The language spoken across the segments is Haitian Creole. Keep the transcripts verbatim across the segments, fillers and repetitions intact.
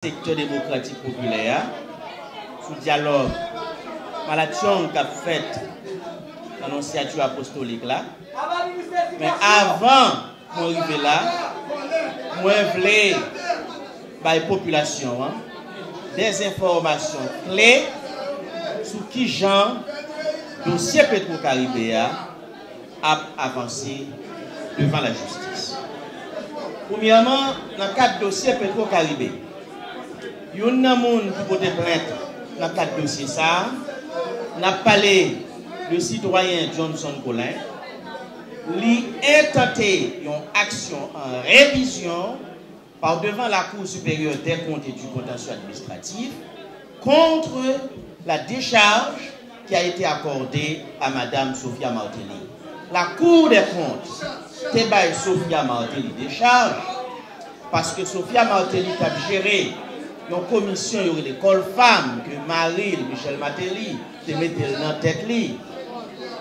sektè demokratik popilè a sou dyalòg malatchong k ap fèt nan nonsyati apostolik la. Men avan mwen rive la, mwen vle bay popilasyon an dèzenfòmasyon kle sou kijan dosye Petro Karibe a ap avanse devan lajistis. Premyèman, nan kad dosye Petro Karibe, youn nan moun ki pote plent nan kad dosye sa a, n ap pale de sitwayen Johnson Colin, li entante yon aksyon an revizyon par devant la Cour supérieure des comptes et du contentieux administratif contre la décharge qui a été accordée à Madame Sophia Martelly. La Cour des comptes te bay Sophia Martelly dechaj paske Sophia Martelly t ap jere yon komisyon yo rele Colfam ke mari l, Michel Martelly, te mete l nan tèt li.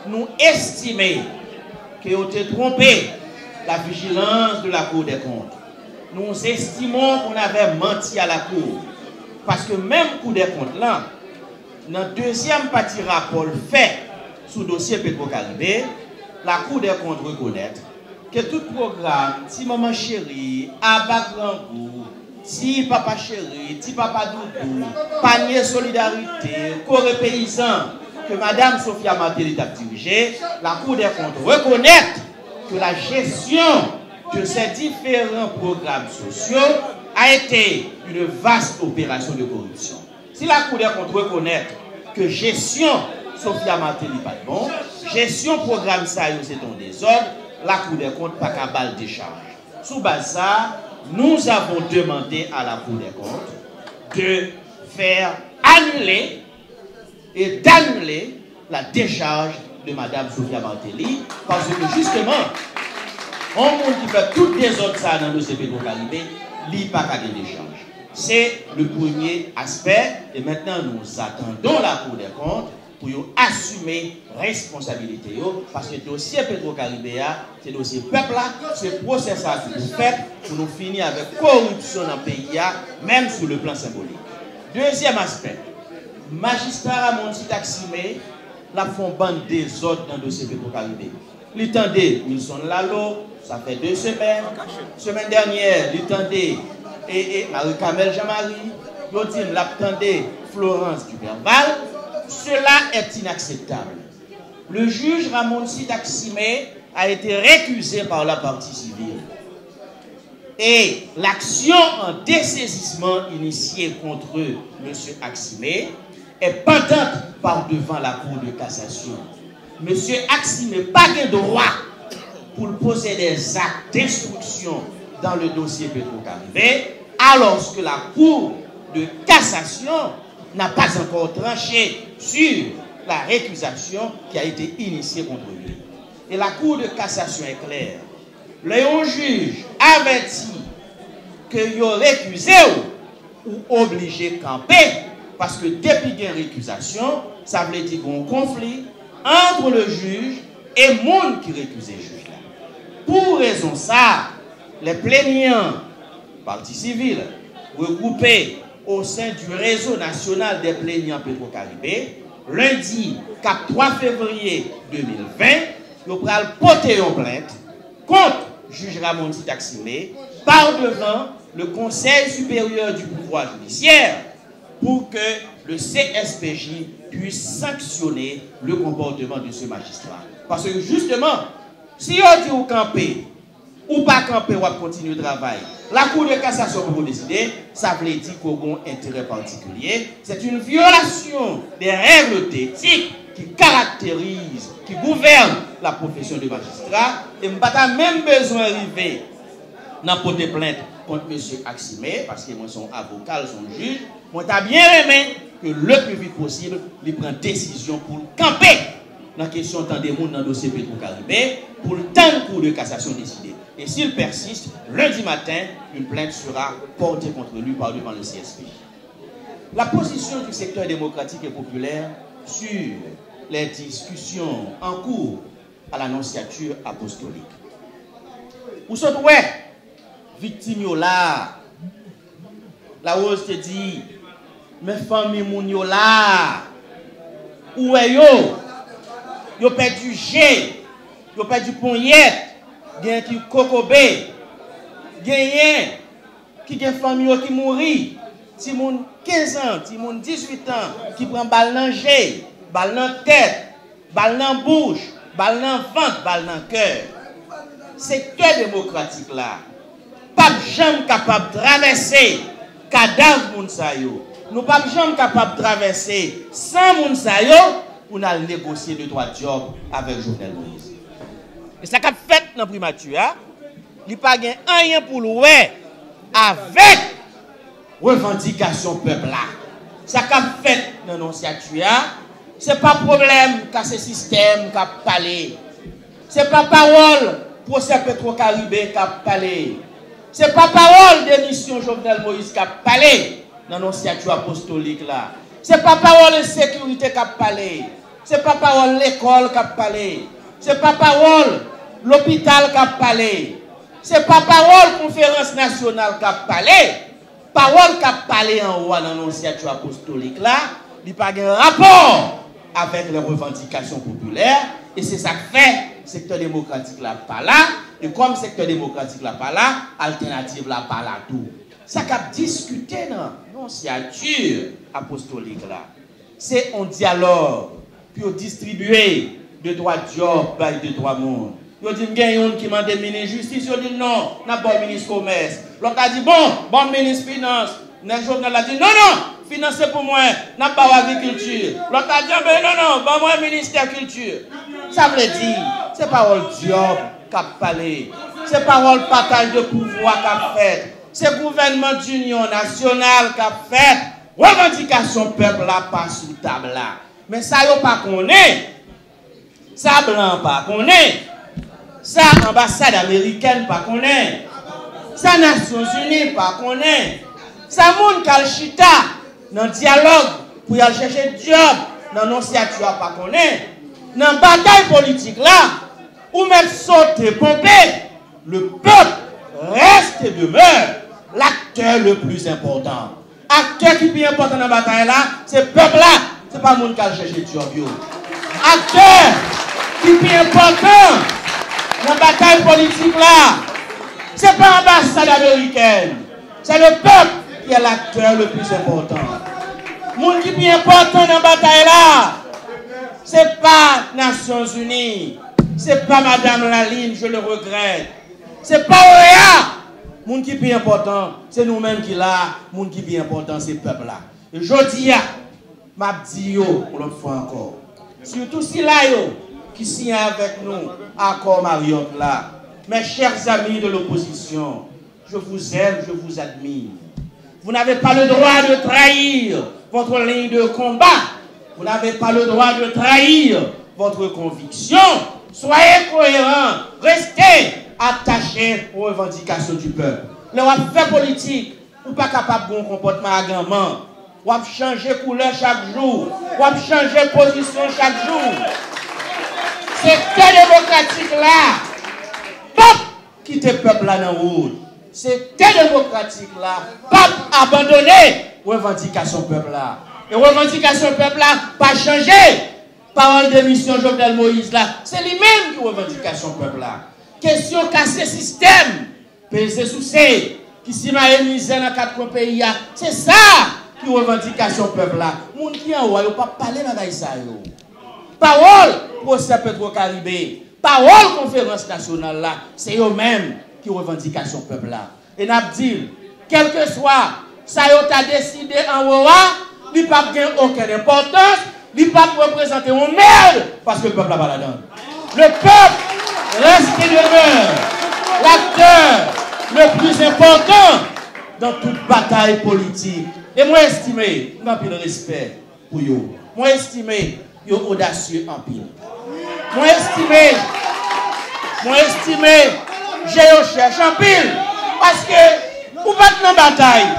Nou estime ke yo te twonpe la vigilance de la Cour des comptes. Nous estimons qu'on avait menti à la Cour. Paske menm Kou dè Kont lan, nan dezyèm pati rapò l fè sou dosye Petro Karibe, la Cour des Comptes rekonèt ke tout pwogram Ti Manman Cheri, Aba Grangou, Ti Papa Cheri, Ti Papa Doudou, Panye Solidarite, Kore Peyizan, ke Madam Sophia Martelly t ap dirije, la Cour des Comptes reconnaît que la gestion de ces différents programmes sociaux a été une vaste opération de corruption. Si la Cour des Comptes reconnaît que jesyon Sophia Martelly pa t bon, jesyon pwogram sa yo se t on dezòd, la Cour des Comptes pa ka ba l dechaj. Sou baz sa, nous avons demandé à la Cour des Comptes de faire annuler et d'annuler la décharge de Madame Sophia Martelly, paske jisteman, yon moun ki fè tout dezòd sa nan dosye Petro Karibe, li pa ka gen dechaj. Se le premye aspè, e mentnan nous attendons la Cour des Comptes pou yo asime responsabilite yo, paske dosye Petro Karibe a, se dosye pèp la, se pwosè sa ki pou fèt pou nou fini avèk koripsyon nan peyi a, menm sou le plan senbolik. Dezyèm aspè, majistra Ramoncy Taximé, l ap fè yon bann dezòd nan dosye Petro Karibe. Li tande Wilson Lalo, sa fè de semèn. Semèn dènyè, li tande e, e Marie Carmelle Jean Marie. Yo di m l ap tande Florence Duperval. Cela est inacceptable. Le juge Ramoncy Taximé a été récusé par la partie civile. Et l'action en dessaisissement initiée contre Monsieur Taximé est pendante par devant la Cour de cassation. Mesye Taximé pa gen dwa pou l poze des actes d'instruction dans le dossier Petro Caribe, alors que la Cour de cassation n'a pas encore tranché sur la récusation qui a été initiée contre lui. Et la Cour de cassation est claire. Lè yon jij avèti ke yo rekize w, ou oblije kanpe, paske depi gen rekizasyon, sa vle di gen yon konfli entre le juge e moun ki rekize jij la. Pou rezon sa, les plaignants, partie civile, regroupés au sein du réseau national des plaignants Petro-Caribe, lendi kat twa fevriye de mil ven, yo pral pote yon plent kont jij Ramoncy Taximé par devant le Conseil supérieur du pouvoir judiciaire pour que le C S P J puisse sanctionner le comportement de ce magistrat. Paske jisteman, si yo di w kanpe, ou pa kanpe, w ap kontinye travay, la Cour de cassation poko deside, sa vle di ke w gen yon enterè patikilye. C'est une violation des règles d'éthique qui caractérisent, qui gouvernent la profession de magistrat. E m pa ta menm bezwen rive nan pote plent kont mesye Taximé, paske mwen se yon avoka l, se yon jij. Mwen ta byen renmen ke le plus vite possible, li pran desizyon pou l kanpe nan kesyon tande moun nan dosye Petro Caribe, pou l tann Cour de cassation deside. Et s'il persiste, lundi matin, une plainte sera portée contre lui par devant le C S P J. La position du secteur démocratique et populaire sur les discussions en cours à l'annonciature apostolique. Ou sot wè viktim yo la a. Larose te di, men fanmi moun yo la a. Ou wè yo, yo pèdi je, yo pèdi ponyèt, genyen ki kokobe, genyen ki gen fanmi yo ki mouri, timoun kenz an, timoun dizuit an ki pran bal nan je, bal nan tèt, bal nan bouch, bal nan vant, bal nan kè. Sektè demokratik la p ap janm kapab travèse kadav moun sa yo. Nou p ap janm kapab travèse san moun sa yo pou n al negosye de twa djòb avèk Jovenel Moïse. E sa k ap fèt nan primati a, li pa gen anyen pou l wè avèk revandikasyon pèp la. Sa k ap fèt nan nonsyati a, se pa pwoblèm kase sistèm k ap pale. Se pa pawòl pwosè Petro Caribe k ap pale. Se pa pawòl demisyon Jovenel Moïse k ap pale nan nonsyati apostolik la. Se pa pawòl ensekirite k ap pale. Se pa pawòl lekòl k ap pale. Se pa pawòl lopital k ap pale. Se pa pawòl konferans nasyonal k ap pale. Pawòl k ap pale anwo a nan nonsyati apostolik la, li pa gen rapò avèk lè revandikasyon popilè, e se sa k fè sektè demokratik la pa la, e kòm sektè demokratik la pa la, altènativ la pa la tou. Sa k ap diskite nan nonsyati apostolik la, se yon dyalòg pou yo distribye de twa djòb bay de twa moun. Yo di m gen youn ki mande minis jistis, yo di l non, n ap ba w minis komès. Lòt la di bon, ban m minis finans. Nèg Jovenel la di non, non, finans se pou mwen, n ap ba w agrikilti. Lòt la di anben non, non, ban mwen ministè kilti. Sa vle di, se pawòl djòb k ap pale, se pawòl pataj de pouvwa k ap fèt, se gouvènman dinyon nasyonal k ap fèt. Revandikasyon pèp la pa sou tab la. Men sa yo pa konnen, sa blan an pa konnen, sa anbasad amerikèn pa konnen, sa Nasyonzini pa konnen, sa moun k al chita nan dyalòg pou y al chèche djòb nan nonsyati a pa konnen, nan batay politik la, ou mèt sote ponpe. Le peuple reste et demeure l'acteur le plus important. Aktè ki pi enpòtan nan batay la, se pèp la, se pa moun k al chèche djòb yo. Aktè ki pi enpòtan nan batay politik la, se pa anbasad amerikèn, c'est le peuple qui est l'acteur le plus important. Moun ki pi enpòtan nan batay la, se pa Nasyonzini, se pa Madanm Lalin, je le regrèt. Se pa O E A, moun ki pi enpòtan, se nou menm ki la a, moun ki pi enpòtan, se pèp la. E jodi a, m ap di yo yon lòt fwa ankò, sitou sila yo ki siyen avèk nou akò Marriott la, mes chers amis de l'opposition, je vous aime, je vous admire. Vous n'avez pas le droit de trahir votre ligne de combat. Vous n'avez pas le droit de trahir votre conviction. Soyez cohérents, restez attachés aux revendications du peuple. Lè w ap fè politik, ou pa kapab gen yon konpòtman aganman. W ap chanje koulè chak jou. W ap chanje pozisyon chak jou. Sektè demokratik la p ap kite pèp la nan wout. Sektè demokratik la p ap abandone revandikasyon pèp la. E revandikasyon pèp la pa chanje. Pawòl demisyon Jovenel Moïse la, se li menm ki revandikasyon pèp la. Kesyon kase sistèm, peze souse, ki simaye mizè nan kat kwen peyi a, se sa ki revandikasyon pèp la. Moun ki anwo a, yo p ap pale bagay sa yo. Pawòl pwosè Petro Caribe, pawòl konferans nasyonal la, se yo menm ki revandikasyon pèp la. E n ap di l, kèlkeswa sa yo ta deside anwo a, li p ap gen okenn enpòtans, li p ap reprezante yon mèd, paske pèp la pa ladan l. Le peuple reste et demeure l'acteur le plus important dans toute bataille politique. E mwen estime, m gen anpil respè pou yo. Mwen estime yo odasye anpil. Mwen estime, mwen estime je yo chèch anpil. Paske ou pa t nan batay.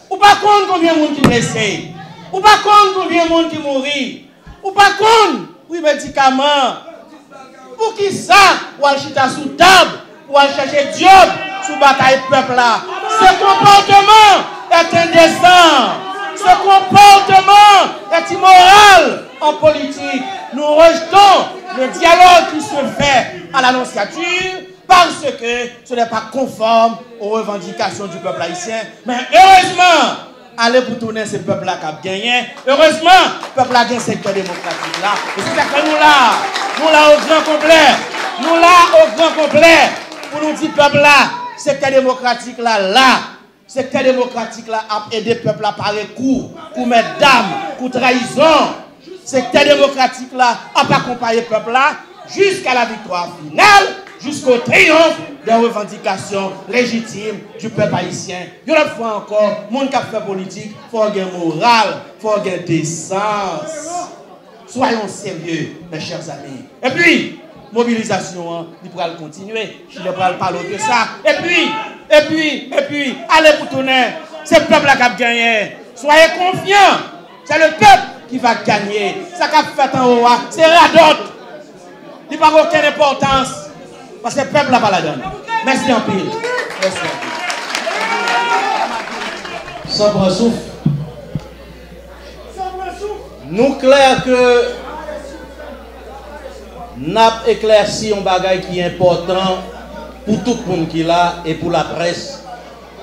Ou pa konn konbyen moun ki blese. Ou pa konn konbyen moun ki mouri. Ou pa konn pri medikaman. Poukisa w al chita sou tab pou w al chèche djòb sou batay pèp la? Se konpòteman est indécent. Ce comportement est immoral en politique. Nous rejetons le dialogue qui se fait à l'annonciature parce que ce n'est pas conforme aux revendications du peuple haïtien. Men erezman, ale pou tounen, se pèp la k ap genyen. Erezman, pèp la gen sektè demokratik la. E se sa k fè nou la. Nou la o gran konplè. Nou la o gran konplè pou nou di pèp la, sektè demokratik la la. Sektè demokratik la ap ede pèp la pare kou, kou mètdam, kou trayizon. Sektè demokratik la ap akonpaye pèp la jusqu'à la victoire finale, jusqu'au triomphe des revendications légitimes du peuple haïtien. Yon lòt fwa ankò, moun k ap fè politik, fò w gen moral, fò w gen desans. Soyons sérieux, mes chers amis. Epi, mobilizasyon an, li pral kontinye. Chilè pral pale w de sa. Epi, epi, epi, ale pou tounen. Se pèp la k ap genyen. Soyez confiants. C'est le peuple qui va gagner. Sa k ap fèt anwo a, se radòt. Li pa gen okenn enpòtans. Paske pèp la pa ladann. Mèsi anpil. Mèsi anpil. San pran souf. Nou klè ke n ap eklèsi yon bagay ki enpòtan pou tout moun ki la e pou laprès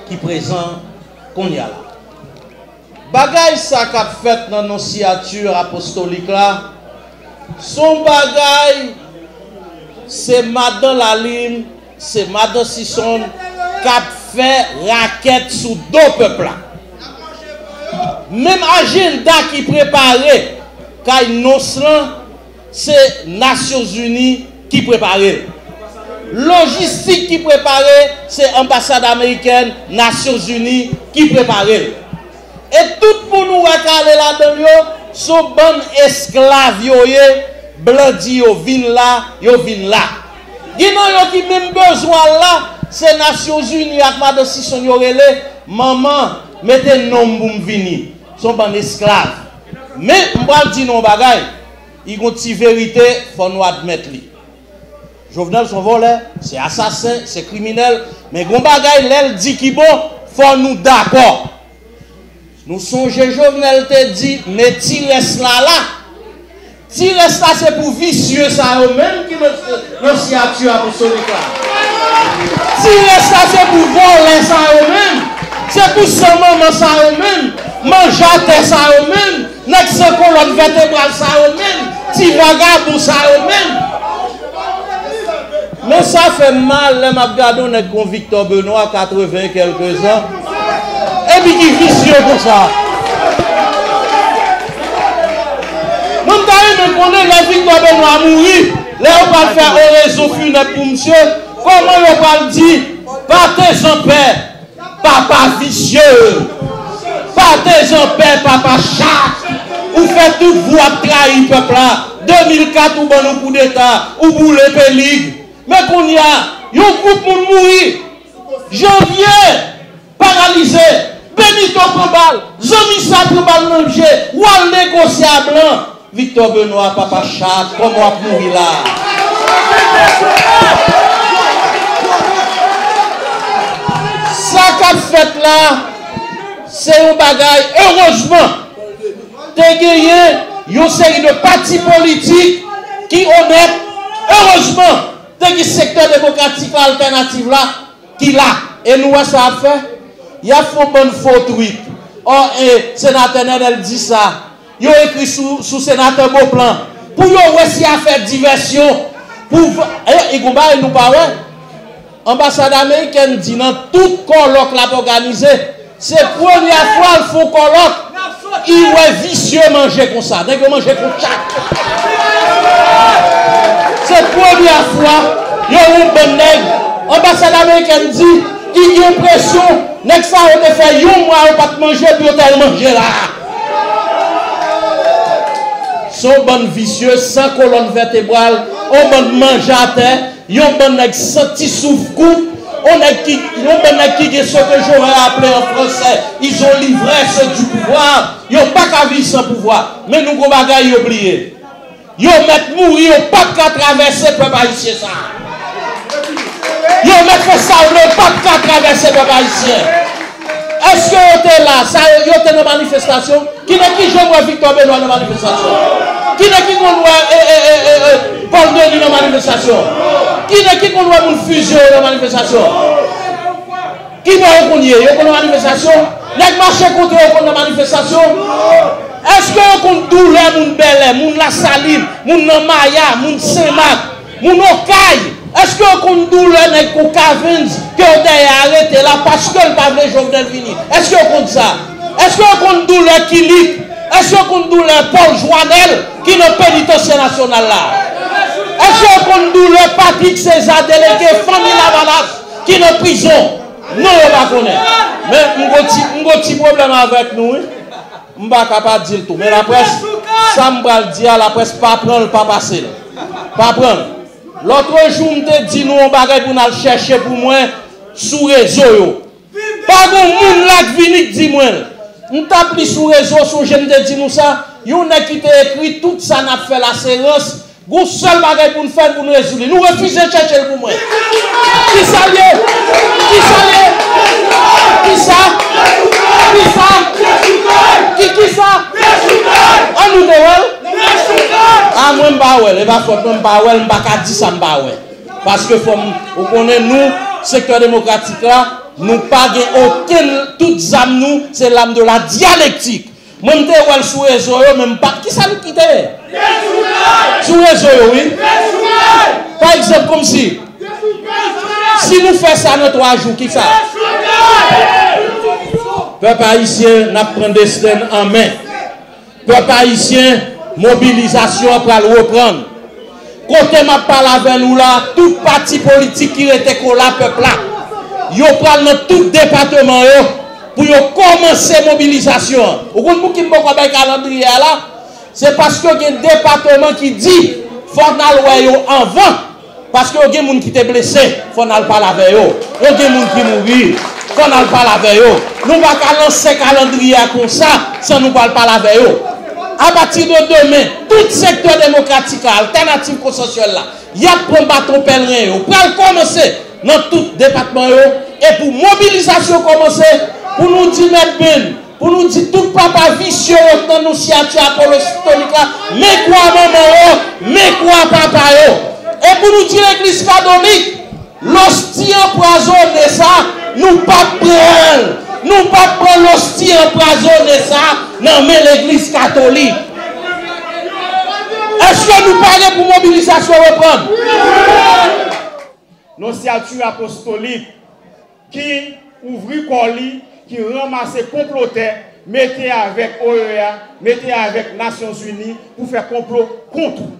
ki prezan kounye a la. Bagay sa k ap fèt nan Nonsiyati Apostolik la, se yon bagay, se madan Lalin, se madan Sison k ap fè rakèt sou do pèp la. Menm ajanda ki prepare kay Nons lan, se Nasyonzini ki prepare l. Lojistik ki prepare, se anbasad amerikèn, Nasyonzini ki prepare l. E tout moun ou wè k ale ladan l yo, se yon bann esklav yo ye, blan di yo vin la, yo vin la. Gen nan yo ki menm bezwen al la, se Nasyonzini ak madan Sison yo rele, manman, mete non m pou m vini. Se yon bann esklav. Men, m pral di nou yon bagay, li gon ti verite, fò nou admèt li. Jovenel se yon vòlè, se asasen, se kriminèl, men gon bagay, lè l di ki bon, fò nou dakò. Nou sonje Jovenel te di, men ti rès la la. Ti rès la se pou visye sa yo menm ki nan, nan siyati apostolik la. Ti rès la se pou vòlè sa yo menm. Se pou san manman sa yo menm. Manje atè sa yo menm. Nèg san kolòn vètebral sa yo menm. Ti vagabon sa yo menm. Men sa fè m mal lè m ap gade yon nèg kon Victor Benoît, katreven e kèlke zan, epi ki visye konsa. Mwen, m ta renmen konnen lè Victor Benoît mouri, lè yo pral fè orezon finèb pou misye, kòman yo pral di, pa te zanpè, papa visye, pa te zanpè, papa chat, ou fè tout vou ap trayi pèp la, de mil kat ou ban nou koudeta, ou boule Pelig. Men kounye a, yon gwoup moun mouri, Janvye, paralize, Benito pran bal, zanmi sa pran bal nan je, w al negosye a blan. Victor Benoît, papa chat, kòman w ap mouri la? Sa k ap fèt la, se yon bagay, erezman, te genyen yon seri de pati politik ki onèt, erezman, te gen sektè demokratik la, altènativ la, ki la. E nou wè sa y ap fè? Y ap fè yon bann fo twit. Ò, e, senatè Nènèl di sa. Yo ekri sou, sou senatè Beauplan. Pou yo wè si y a fè divèsyon. Pou v-, e, e gon bagay nou pa wè. Anbasad amerikèn di nan tout kòlòk l ap òganize, se premyè fwa l fè yon kòlòk, li wè visye manje konsa. Nèg yo manje kon tchat. Se premyè fwa yo wè yon bann nèg. Anbasad amerikèn di, li gen enpresyon, nèg sa yo te fè yon mwa yo pa t manje, epi yo t al manje la. Se yon bann visye, san kolòn vètebral, yon bann manje atè, yon bann nèg santi souf kout, yon nèg ki, yon bann nèg ki gen ce que j'aurais appelé en français, ils ont l'ivresse du pouvoir, yo pa ka viv san pouvwa. Men nou gon bagay yo bliye. Yo mèt mouri, yo p ap ka travèse pèp ayisyen sa a. Yo mèt fè sa yo vle, yo p ap ka travèse pèp ayisyen. Èske yo te la? Sa yo, yo te nan manifestasyon? Ki nan ki jan w wè Victor Benoît nan manifestasyon? Ki nan ki konn wè e, e, e, e, e, Paul Denis nan manifestasyon? Ki nan ki konn wè moun fizye yo nan manifestasyon? Ki bò yo konn ye? Yo konn nan manifestasyon? Nèg mache kontre yo konn nan manifestasyon? Èske yo konn doulè moun Bèlè, moun Lasalin, moun nan Maya, moun Senmak, moun Okay? Èske yo konn doulè nèg Cook Avens ke yo dèyè arete la paske l pa vle Jovenel vini? Èske yo konn sa? Èske yo konn doulè Kilik? Èske yo konn doulè Paul Joanel ki nan penitansye nasyonal la? Èske yo konn doulè Patrick César Délégué, fanmi Lavalas ki nan prizon? Non, yo pa konnen. Men m gon ti, m gon ti pwoblèm avèk nou, wi. M pa ka pa di l tou. Men laprès, sa m pral di a, laprès pa pran l, pa pase l. Pa pran l. Lòtrejou, m te di nou yon bagay pou n al chèche pou mwen sou rezo yo. Pa gon moun la k vini k di mwen l. M t ap li sou rezo, sonje m te di nou sa, yon nèg ki te ekri tout sa n ap fè la se rans, gon sèl bagay pou n fè, pou n rezoud li. Nou refize chèche l pou mwen. Kisa l ye? Kisa l ye? Kisa? Kisa? Ki, kisa? An nou te wè l? A mwen m pa wè l, e pa fòt mwen m pa wè l, m pa ka di sa m pa wè. Paske fò m, ou konnen nou, sektè demokratik la, nou pa gen okenn, tout zam nou, se l'arme de la dialectique. Mwen m te wè l sou rezo yo, men m pa, kisa l kite? Sou rezo yo, wi. Pa egzanp, kòmsi, si nou fè sa nan twa jou, kisa? Pèp ayisyen, n ap pran desten n an men. Pèp ayisyen, mobilizasyon an pral reprann. Kote m ap pale avè nou la, tout pati politik ki rete kola pèp la, yo pral nan tout depatman yo pou yo kòmanse mobilizasyon an. Ou konn pouki m poko bay kalandriye a la? Se paske gen depatman ki di fò n al wè yo anvan. Paske yo gen moun ki te blese, fò n al pale avè yo. Yo gen moun ki mouri, fò n al pale avè yo. Nou pa ka lanse kalandriye a konsa san nou pral pale avè yo. Apati de demen, tout sektè demokratik la, altènativ konsansyèl la, y ap pran baton pèlren yo. Pral kòmanse nan tout depatman yo. E pou mobilizasyon kòmanse, pou nou di Mèt Ben, pou nou di tout papa visye yo k nan nosyati apostolik la, men kwa manman yo, men kwa papa yo. E pou nou di legliz katolik, losti anpwazonnen sa, nou p ap pran l. Nou p ap pran losti anpwazonnen sa nan men legliz katolik. Èske nou pare pou mobilizasyon reprann? Nosyati apostolik ki ouvri kò li, ki ranmase konplotè, mete avèk O E A, mete avèk Nasyonzini pou fè konplo kont ou.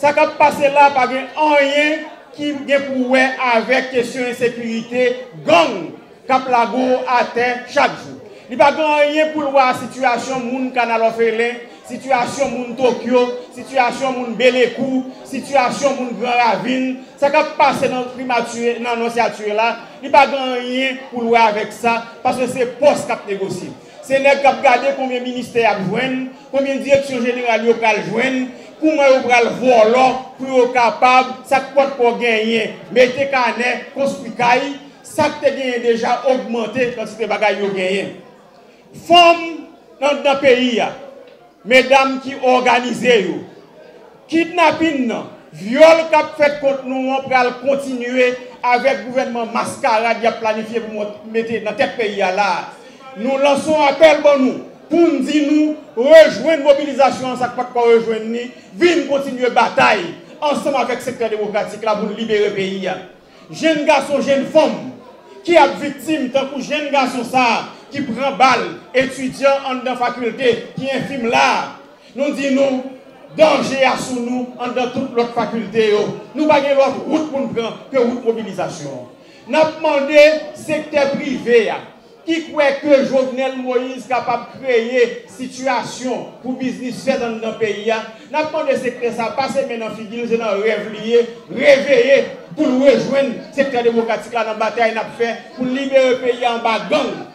Sa k ap pase la pa gen anyen ki gen pou wè avèk kesyon ensekirite, gang k ap lage w atè chak jou. Li pa gen anyen pou l wè a sitiyasyon moun Kanal Òfelen, sitiyasyon moun Tokyo, sitiyasyon moun Belekou, sitiyasyon moun Gran Ravin, sa k ap pase nan primati, nan nosyati la, li pa gen anyen pou l wè avèk sa, paske se pòs k ap negosye. Se nèg k ap gade konbyen ministè y ap jwenn, konbyen direksyon jeneral yo pral jwenn, kouman yo pral vòlò pou yo kapab, sa k pòt kò genyen, mete kanè, konstwi kay, sa k te genyen deja ogmante kantite bagay yo genyen. Fanm anndan peyi a, medam ki òganize yo, kidnapin nan, vyòl k ap fèt kont nou an pral kontinye avèk gouvènman maskarad y ap planifye pou mont-, mete nan tèt peyi a la a. Nou lanse yon apèl ban nou pou n di nou rejwenn mobilizasyon an, sa k pa t ko rejwenn ni, vin kontinye batay ansanm avèk sektè demokratik la pou n libere peyi a. Jenn gason, jenn fanm ki ap viktim, tankou jenn gason sa a ki pran bal, etidyan anndan fakilte ki enfim la a, nou di nou, danje a sou nou anndan tout lòt fakilte yo. Nou pa gen lòt wout pou n pran ke wout mobilizasyon an. N ap mande sektè prive a, ki kwè ke Jovenel Moïse kapab kreye sitiyasyon pou biznis fèt anndan peyi a, n ap mande sektè sa a pase men nan figi l, se nan rèv li ye, reveye pou l rejwenn sektè demokratik la nan batay n ap fè pou n libere peyi a anba gang.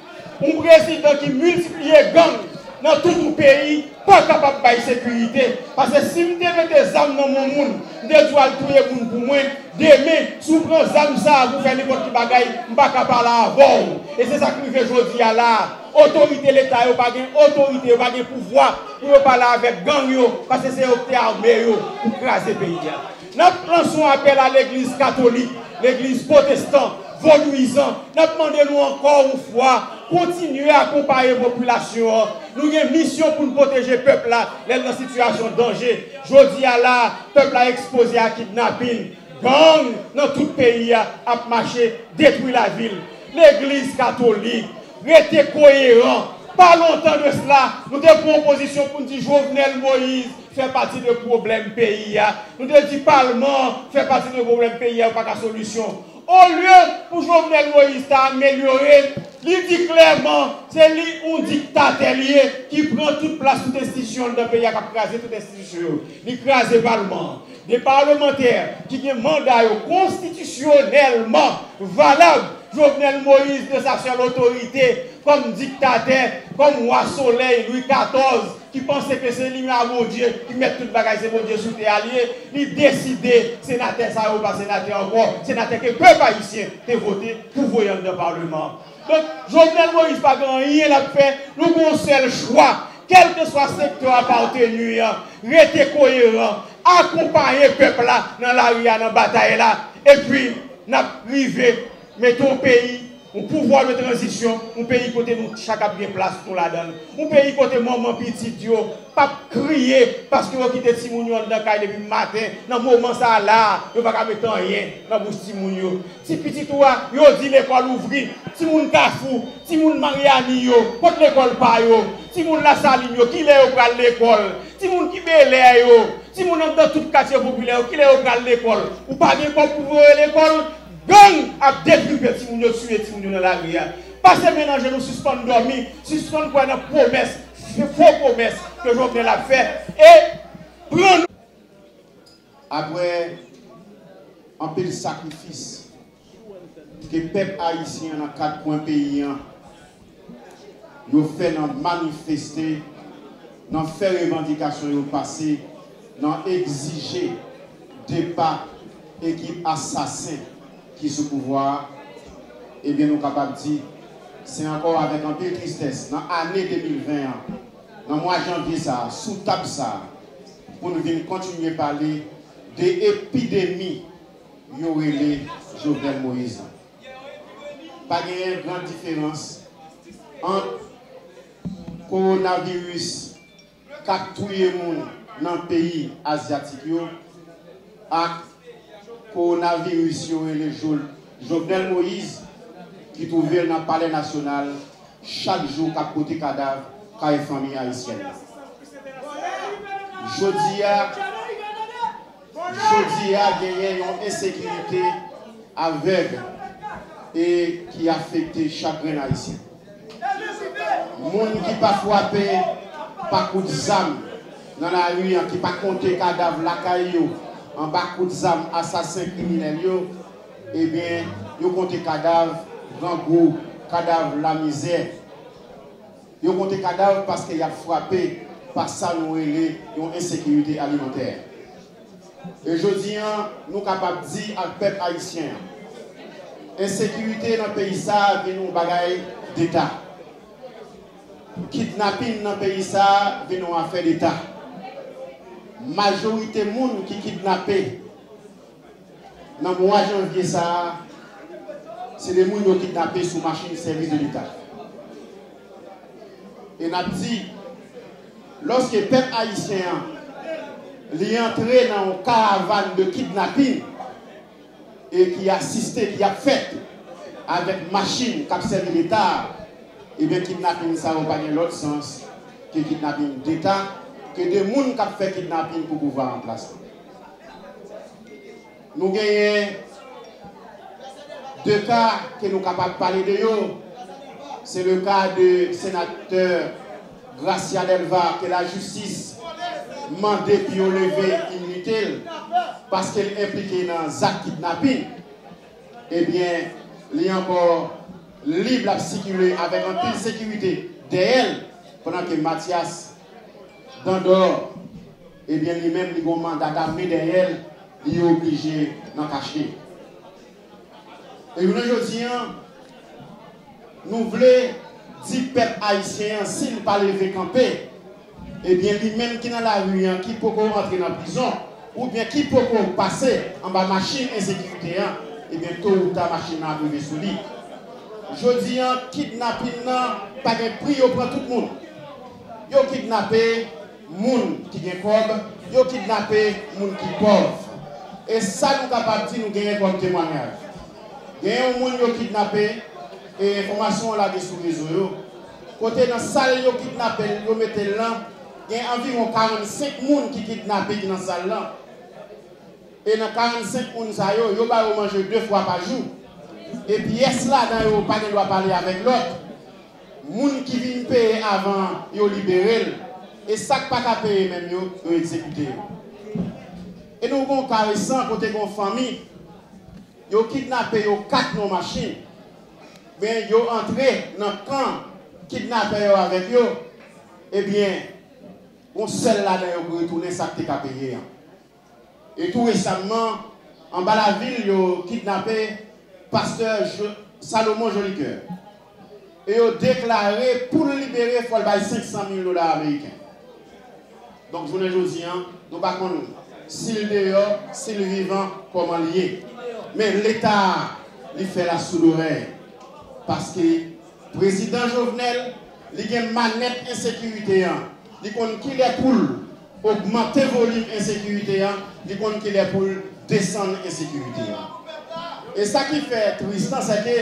Yon prezidan ki miltipliye gang, nan tout yon peyi pa kapab bay sekirite. Paske si m te mete zam nan men yon moun, m te di w al touye moun pou mwen, demen, si w pran zam sa a pou fè nenpòt ki bagay, m pa ka pale avè w. E se sa k rive jodi a la a. Otorite Leta yo pa gen otorite, yo pa gen pouvwa pou yo pale avèk gang yo, paske se yo ki te ame yo pou kraze peyi a. N ap lanse yon apèl a legliz katolik, legliz pwotestan, vodouyizan. N ap mande nou ankò yon fwa, kontinye akonpaye popilasyon an. Nou gen misyon pou n pwoteje pèp la lè l nan sitiyasyon danje. Jodi a la a, pèp la ekspoze a kidnapin. Gang nan tout peyi a ap mache detwi lavil. Legliz katolik, rete koyeran. Pa lontan de sila, nou te pran yon pozisyon pou n di Jovenel Moïse fè pati de pwoblèm peyi a. Nou te di palman an fè pati de pwoblèm peyi a, yo pa ka solisyon. Olye pou Jovenel Moïse ta amelyore, li di klèman se li yon diktatè li ye, ki pran tout plas tout enstitisyon anndan peyi a, k ap kraze tout enstitisyon yo. Li kraze palman an. De palmantè ki gen manda yo konstitisyonèlman valab, Jovenel Moïse, de sa sèl otorite, kòm diktatè, kòm wa solèy Lwi katòz, ki panse ke se li menm a Bondye, ki mèt tout bagay, se Bondye sou tè a li ye, li deside senatè sa yo pa senatè ankò, senatè ke pèp ayisyen te vote pou voye anndan palman an. Donk, Jovenel Moïse pa gen anyen l ap fè, nou gen yon sèl chwa, kèlkeswa sektè w apateni an, rete koyeran, akonpaye pèp la nan lari a, nan batay la, epi n ap rive mete yon peyi, yon pouvwa de tranzisyon, yon peyi kote nou chak ap gen plas nou ladan l, yon peyi kote manman pitit yo p ap kriye paske yo kite timoun yo anndan kay depi maten, nan moman sa a la a, yo pa ka mete anyen nan bouch timoun yo. Ti pitit ou a, yo di lekòl ouvri. Timoun Kafou, timoun Maryani yo, kot lekòl pa yo? Timoun Lasalin yo, kilè yo pral lekòl? Timoun ki Belè yo, timoun anndan tout katye popilè yo, kilè yo pral lekòl? Ou pa gen kòb pou voye lekòl? Gang ap deprive timoun yo, tiye timoun yo nan lari a. Pase men nan je nou, sispann dòmi, sispann kwè nan pwomès, fo pwomès ke Jovenel ap fè, e pran nou. Apre anpil sakrifis ke pèp ayisyen an nan kat kwen peyi an, yo fè nan manifeste, nan fè revandikasyon yo pase, nan egzije depa ekip asasen ki sou pouvwa a, ebyen, nou kapab di, se ankò avèk anpil tristès, nan ane de mil ven an, nan mwa janvye sa a, sou tab sa a, pou n vin kontinye pale de epidemi yo rele Jovenel Moïse la. Pa genyen gran diferans ant kowonaviris k ap touye moun nan peyi azyatik yo ak kowonaviris yo rele Jo-, Jovenel Moïse, ki twouve l nan Palè Nasyonal chak jou, k ap pote kadav kay fanmi ayisyèn nan. Jodi a, jodi a genyen yon ensekirite avèg e ki afekte chak grenn ayisyen. Moun ki pa frape pa kout zam nan lari an, ki pa konte kadav lakay yo anba kout zam asasen kriminèl yo, ebyen, yo konte kadav grangou, kadav lamizè. Yo konte kadav paske y ap frape pa sa nou rele yon ensekirite alimantè. E jodi an, nou kapab di ak pèp ayisyen an, ensekirite nan peyi sa a vin yon bagay deta. Kidnapin nan peyi sa a vin yon afè deta. Majorite moun ki kidnape nan mwa janvye sa a, se de moun yo kidnape sou machin sèvis de Leta. E n ap di, lòske pèp ayisyen an, li antre nan yon karavàn de kidnapin e ki asiste, ki ap fèt avèk machin k ap sèvi Leta a, ebyen, kidnapin sa yo pa gen lòt sans ke kidnapin deta, ke de moun k ap fè kidnapin pou pouvwa an plas la. Nou genyen de ka ke nou kapab pale de yo. Se le ka de senatè Gracia Delva ke lajistis mande pou yo leve iminite l paske l enplike nan zak kidnapin. Ebyen, li ankò lib, l ap sikile avèk anpil sekirite dèyè l. Pandan ke Mathias Dandor, ebyen, li menm, li gen yon manda dame dèyè l, li oblije nan kache. E jounen jodi an, nou vle di pèp ayisyen an, si l pa leve kanpe, ebyen, li menm ki nan lari an, ki poko antre nan prizon, oubyen ki poko pase anba machin ensekirite an, ebyen, to ou ta machin nan ap rive sou li. Jodi an, kidnapin nan pa gen pri, yo pran tout moun. Yo kidnape moun ki gen kòb, yo kidnape moun ki pòv. E sa nou kapab di, nou genyen kòm temwayaj. Genyen yon moun yo kidnape, e enfòmasyon an lage sou rezo yo. Kote nan sal yo kidnape l, yo mete l lan, gen anviwon karannsenk moun ki kidnape ki nan sal lan. E nan karannsenk moun sa yo, yo ba yo manje de fwa pa jou. E pyès ladan yo pa gen dwa pale avèk lòt. Moun ki vin peye avan yo libere l. E sa k pa ka peye menm yo, yo egzekite yo. E nou gon ka resan kote gon fanmi, yo kidnape yo kat nan machin. Men yo antre nan kan kidnapè yo avèk yo. Ebyen, gon sèl ladan yo ki retounen sa k te ka peye an. E tou resamman, anba lavil, yo kidnape pastè Jo- Salomon Jolicoeur. E yo deklare pou l libere, fò l bay senk san mil dola ameriken. Donk, jounen jodi an, nou pa konn si l deyò, si l vivan, kòman l ye. Men Leta a, li fè lasoudorèy. Paske Prezidan Jovenel, li gen manèt ensekirite an. Li konn kilè pou l ogmante volim ensekirite an, li konn kilè pou l desann ensekirite an. E sa ki fè tris lan, se ke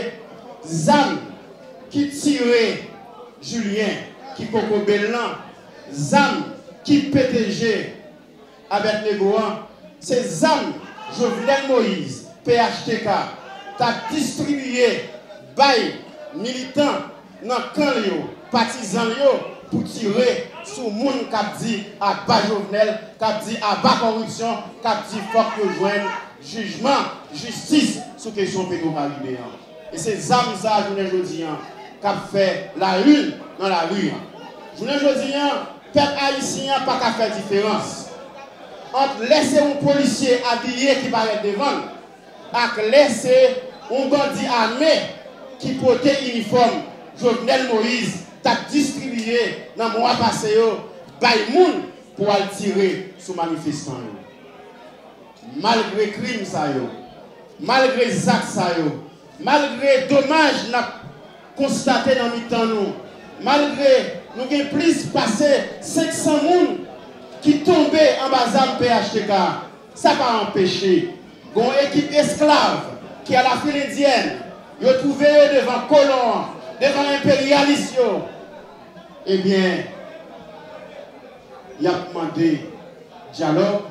zam ki tire Julien, ki kokobe l lan, zam ki pete je Abednego an, se zam Jovenel Moïse, P H T K, t ap distribiye bay militan nan kan l yo, patizan l yo, pou tire sou moun k ap di aba Jovenel, k ap di aba kòripsyon, k ap di fòk yo jwenn jijman, jistis sou kesyon Petwokaribe an. E se zam sa a, jounen jodi an, k ap fè la une nan lari an. Jounen jodi an, pèp ayisyen an pa ka fè diferans ant lè se yon polisye abiye ki parèt devan l, ak lè se yon bandi ame ki pote inifòm Jovenel Moïse t ap distribiye nan mwa pase yo bay moun pou al tire sou manifestan yo. Malgre krim sa yo, malgre zak sa yo, malgre domaj n ap konstate nan mitan nou, malgre nou gen plis pase senk san moun ki tonbe anba zam P H T K, sa pa anpeche gon ekip esklav ki a la fil endyèn, yo twouve yo devan kolon an, devan enperyalis yo. Ebyen, y ap mande dyalòg,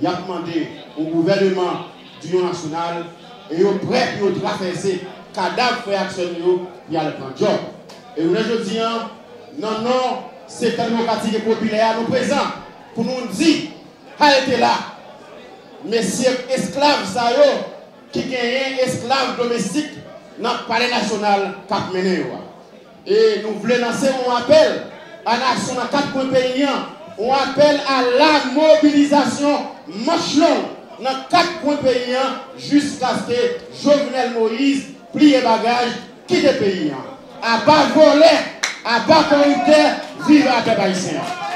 y ap mande yon gouvèneman dinyon nasyonal, e yo prè pou yo travèse kadav frè ak sè nou yo pou y al pran djòb. E jounen jodi an, nan non Sektè Demokratik e Popilè a, nou prezan pou nou di, halte la! Mesye esklav sa yo ki genyen esklav domestik nan Palè Nasyonal k ap mennen yo a. E nou vle lanse yon apèl a nasyon nan kat kwen peyi an, yon apèl a la mobilizasyon manch long nan kat kwen peyi an jiskaske Jovenel Moïse pliye bagaj, kite peyi an. Aba vòlè, aba kòriptè, viv a pèp ayisyen an.